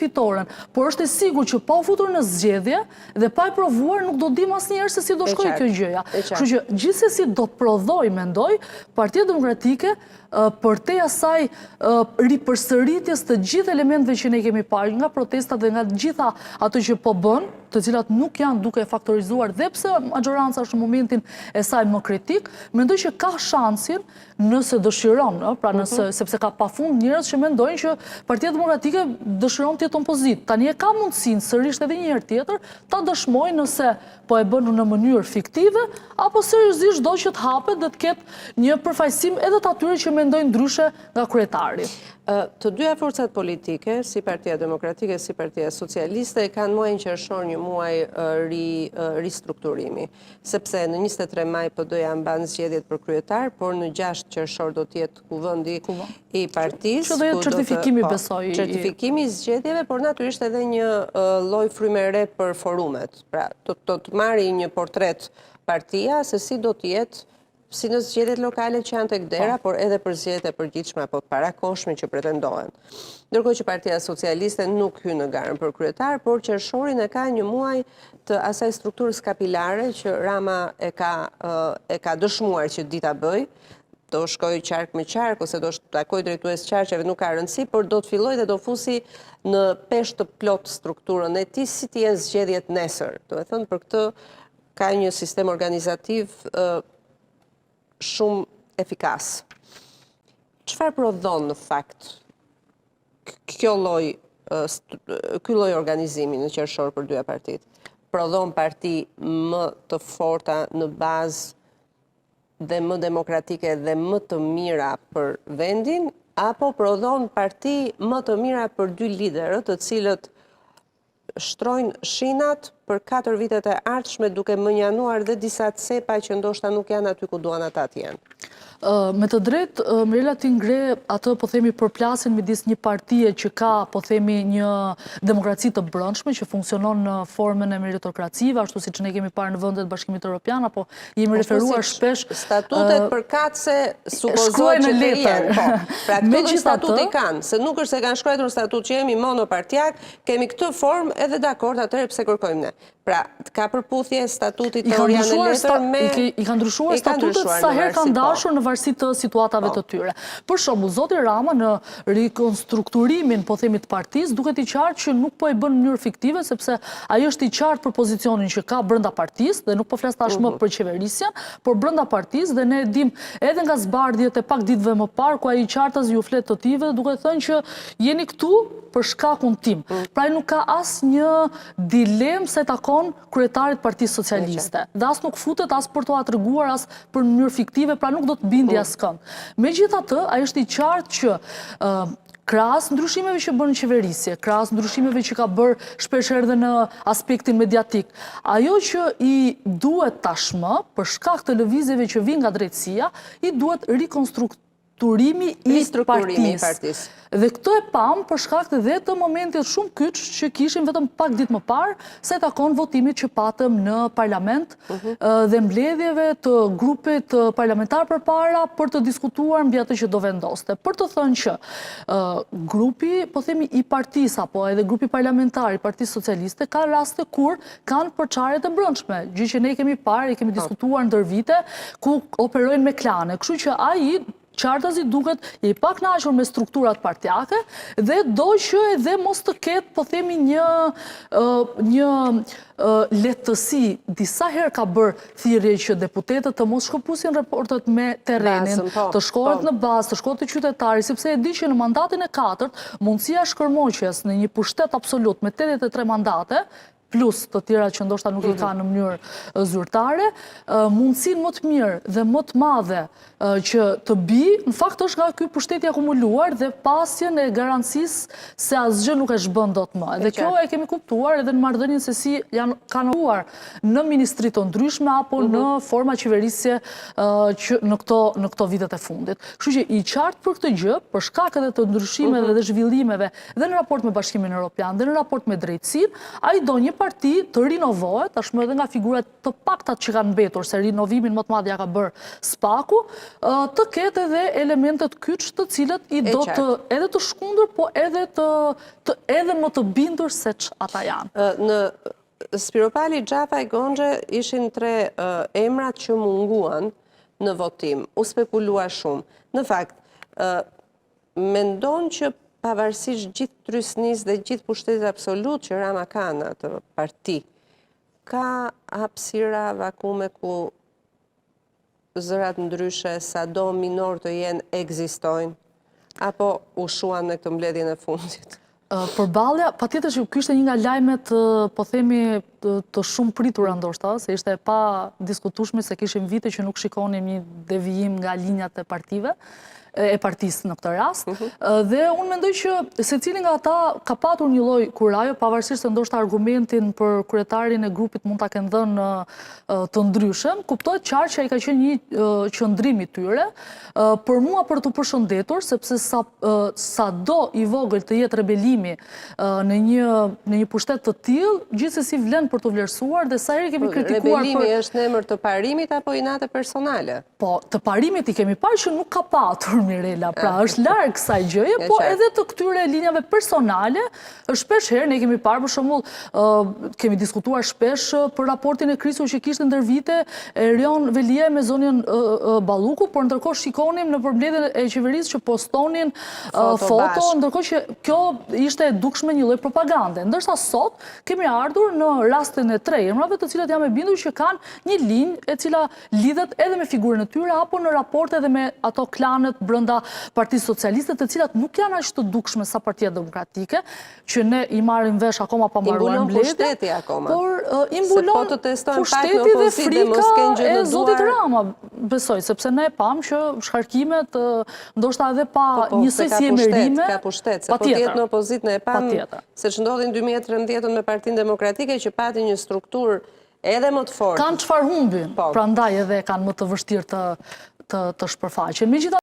fitoren, por është e sigurt që pa u futur në zgjedhje dhe pa e provuar nuk do dimë asnjëherë se si do shkojë kjo gjëja. Kështu që gjithsesi do prodhojë, mendoj, Partia Demokratike përtej asaj ripërsëritjes të gjithë elementëve që ne kemi parë nga protestat dhe nga të gjitha ato që po bën, të cilat nuk janë duke faktorizuar dhe pse maxhoranca është në momentin e saj më kritik, mendoj që ka shansin nëse dëshiron, pra mhm. nëse, sepse ka pafund njerëz që mendojnë që Partia Demokratike dëshiron të jetë opozitë. Tani e ka mundësinë sërish edhe një herë tjetër ta dëshmojë nëse po e bën në mënyrë fiktive, apo seriozisht do që të hapet dhe të ketë një përfaqësim edhe të atyre që mendojnë ndryshe nga kryetari. Të dyja forcat politike, si Partia Demokratike, si Partia Socialiste, kanë muajin qershor një muaj ristrukturimi. Sepse në 23 maj PD-ja mban zgjedhjet për kryetar, por në 6 qershor do të jetë kuvendi i partisë. Që do jetë certifikimi, po, besoj. Certifikimi i zgjedhjeve, por natyrisht edhe një lloj fryme e re për forumet. Pra, do të marrë një portret partia se si do të jetë si në zgjedhjet lokale që janë tek dera, po. por edhe për zgjedhjet e përgjithshme apo të parakohshme që pretendohen. Ndërkohë që Partia Socialiste nuk hyn në garën për kryetar, por qershorin e ka një muaj të asaj strukturës kapilare që Rama e ka e ka dëshmuar që di ta bëjë, do shkojë qark më qark ose do takojë drejtues qarqeve, nuk ka rëndësi, por do të fillojë dhe do fusi në peshë të plotë strukturën e tij si të jenë zgjedhjet nesër. Domethënë për këtë ka një sistem organizativ shumë efikas. Çfarë prodhon në fakt kjo lloj ky lloj organizimi në qershor për dyja partitë? Prodhon parti më të forta në bazë dhe më demokratike dhe më të mira për vendin, apo prodhon parti më të mira për dy liderët të cilët shtrojnë shinat për 4 vitet e ardhshme duke mënjanuar dhe disa cepa që ndoshta nuk janë aty ku duan ata të jenë. Me të drejtë, Mirela ti ngre atë po themi përplasjen midis një partie që ka po themi një demokraci të brendshme që funksionon në formën e meritokracive, ashtu siç ne kemi parë në vendet e Bashkimit Europian apo jemi referuar shpesh statutet përkatëse supozohet që të jenë. Po, pra këtë lloj statuti kanë, se nuk është se kanë shkruar në statut që jemi monopartiak, kemi këtë formë edhe dakord atëherë pse kërkojmë ne. Pra, ka përputhje statuti teoria në letër me... I kanë ndryshuar statutet sa herë kanë po. dashur në varësi të situatave po. të tyre. Për shembull, zoti Rama në rikonstrukturimin, po themi të partisë, duket i qartë që nuk po e bën në mënyrë fiktive, sepse ai është i qartë për pozicionin që ka brenda partisë, dhe nuk po flas tashmë mhm. për qeverisjen, por brenda partisë, dhe ne e dimë edhe nga zbardhjet e pak ditëve më parë, ku ai qartazi ju flet të tijve, duke thënë që jeni këtu për shkakun tim. Mm. Pra ai nuk ka asnjë dilemë sa i takon kryetarit të Partisë Socialiste. Dhe as nuk futet as për t'ua treguar as për mënyrë fiktive, pra nuk do të bindi mm. askënd. Megjithatë, ai është i qartë që krahas ndryshimeve që bën në qeverisje, krahas ndryshimeve që ka bërë shpeshherë dhe në aspektin mediatik, ajo që i duhet tashmë, për shkak të lëvizjeve që vijnë nga drejtësia, i duhet rikonstrukt turimi i partisë. Dhe këtë e pamë për shkak dhe të momentit shumë kyç që kishim vetëm pak ditë më parë, sa i takon votimit që patëm në parlament mhm. dhe mbledhjeve të grupit parlamentar përpara për të diskutuar mbi atë që do vendoste. Për të thënë që grupi, po themi i partisë apo edhe grupi parlamentar i Partisë Socialiste ka raste kur kanë përçarjet e brendshme, gjë që ne i kemi parë, i kemi po. diskutuar ndër vite, ku operojnë me klane. Kështu që ai qartazi duket i pakënaqur me strukturat partiake dhe do që edhe mos të ketë, po themi, një, një lehtësi. Disa herë ka bërë thirrje që deputetët të mos shkëpusin raportet me terrenin, po, të shkohet po. në bazë, të shkohet te qytetari, sepse e di që në mandatin e katërt, mundësia e shkërmoqjes në një pushtet absolut me 83 mandate, plus të tjera që ndoshta nuk i ka mhm. në mënyrë zyrtare, mundësinë më të mirë dhe më të madhe që të bijë, në fakt është nga ky pushtet i akumuluar dhe pasjen e garancisë se asgjë nuk e zhbën dot më. Dhe kjo e kemi kuptuar edhe në marrëdhënien se si janë kanë operuar në ministri të ndryshme apo mhm. në forma qeverisje që në këto në këto vitet e fundit. Kështu që i qartë për këtë gjë, për shkak edhe të ndryshimeve mhm. dhe zhvillimeve dhe në raport me Bashkimin Europian dhe në raport me drejtësinë, ai do një. parti të rinovohet, tashmë edhe nga figurat të paktat që kanë mbetur, se rinovimin më të madh ia ka bërë SPAK-u, të ketë edhe elementët kyç të cilët i do të edhe të shkundur, po edhe të, të edhe më të bindur se ç'ata janë. Në Spiropali, Xhafaj, Gonxhe ishin tre emrat që munguan në votim. U spekulua shumë. Në fakt, mendon që pavarësisht gjithë trysnisë dhe gjithë pushtetit absolut që Rama ka në atë parti, ka hapësira vakume ku zërat ndryshe, sado minor të jenë, ekzistojnë, apo u shuan me këtë mbledhjen e fundit? Përballja, patjetër që ky ishte një nga lajmet, po themi, të shumëpritura ndoshta, se ishte e padiskutueshme se kishim vite që nuk shikonim një devijim nga linjat e partive, e partisë në këtë rast. Mhm. Dhe unë mendoj që secili nga ata ka patur një lloj kurajo, pavarësisht se ndoshta argumentin për kryetarin e grupit mund ta kenë dhënë të ndryshëm, kuptohet qartë që ai ka qenë një qëndrim i tyre, për mua për t'u përshëndetur, sepse sa, sado i vogël të jetë rebelimi në një, në një pushtet të tillë, gjithsesi vlen për t'u vlerësuar dhe sa herë kemi po, kritikuar për... Rebelimi është në emër të parimit apo inate personale? Po, të parimit i kemi parë që nuk ka patur Mirela, pra është larg kësaj gjëje, po edhe të këtyre linjave personale, shpesh herë ne kemi parë për shembull, kemi diskutuar shpesh për raportin e krisur që kishte ndër vite Erion Veliaj me zonjën Balluku, por ndërkohë shikonim në përmbledhjen e qeverisë që postonin foto, ndërkohë që kjo ishte e dukshme një lloj propagande. Ndërsa sot kemi ardhur në rastin e tre emrave, të cilët jam e bindur që kanë një linjë e cila lidhet edhe me figurën e tyre apo në raport edhe me ato klanet brenda Partisë Socialiste, të cilat nuk janë aq të dukshme sa Partia Demokratike, që ne i marrim vesh akoma pa mbaruar mbledhja. Por i mbulon po pushteti dhe frika e zotit Rama, besoj, sepse ne e pamë që shkarkimet ndoshta edhe pa po, po, njësoj si emërime. Ka pushtet, se po të jetë në opozitë ne e pamë se ç'ndodhi në 2013 me Partinë Demokratike që pati një strukturë Edhe më të fortë. Kanë çfarë humbin, po. prandaj edhe kanë më të vështirë të të të shpërfaqen. Megjithatë.